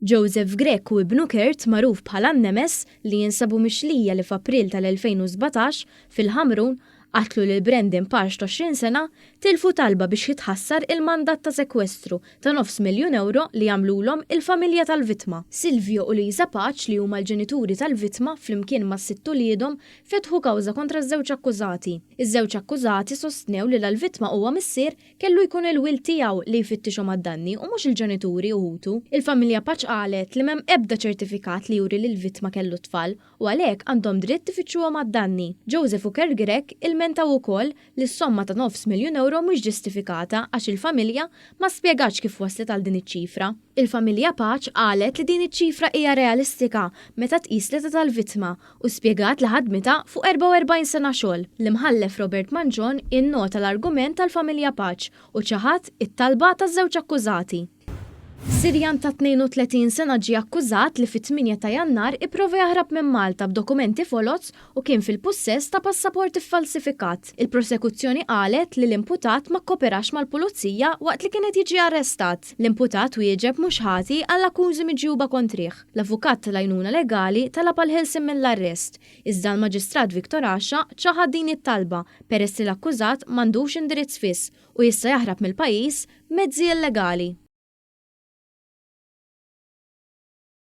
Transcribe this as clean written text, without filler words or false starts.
Joseph Grech u ibnu Kurt, magħruf bħala n-Nemes, li jinsabu mixlija li f'April tal-2017, fil-Ħamrun, qatlu lil Brandon Pace ta' 20 sena, tilfu talba biex jitħassar il-mandat ta' sekwestru ta' nofs miljun ewro li għamlulhom il-familja tal-vittma. Silvio u Lisa Pace li huma l-ġenituri tal-vittma flimkien mas-sitt uliedhom fetħu kawża kontra ż-żewġ akkużati. Iż-żewġ akkużati sostnew li la l-vittma huwa missier Kellu jkun il-wild tiegħu li jfittixhom għad-danni u mhux il-ġenituri u ħutu. Il-familja Pace qalet li m'hemm ebda ċertifikat li juri li l-vittma kellu t-tfal u għalhekk għandhom dritt ifittxuhom għad-danni. Joseph u Kurt Grech ilmentaw ukoll li s-somma ta' nofs miljun ewro mhix ġustifikata għax il-familja ma spjegatx kif waslet għal din iċ-ċifra. Il-familja Pace qalet li din iċ-ċifra hija realistika meta tqis l-età tal-vittma u spjegat li ħadmitha fuq 44 sena xogħol. L-Imħallef Robert Mangion innota l-argument tal-familja Pace u ċaħad it-talba taż-żewġ akkużati. Sirjan ta' 32 sena ġie akkużat li fit-8 ta' Jannar ipprova jaħrab minn Malta b'dokumenti foloz u kien fil-pussess ta' passaport iffalsifikat. Il-prosekuzzjoni qalet li l-imputat ma kkoperax mal-pulizija waqt li kien qed jiġi arrestat. L-imputat wieġeb mhux ħati għall-akkużi miġjuba kontrih. L-avukat tal-għajnuna legali talab għall-ħelsien mill-arrest, iżda l-Maġistrat Victor Asha ċaħad din it-talba peress li l-akkużat m'għandux indirizz fiss u jista' jaħrab mill-pajjiż b'mezzi illegali.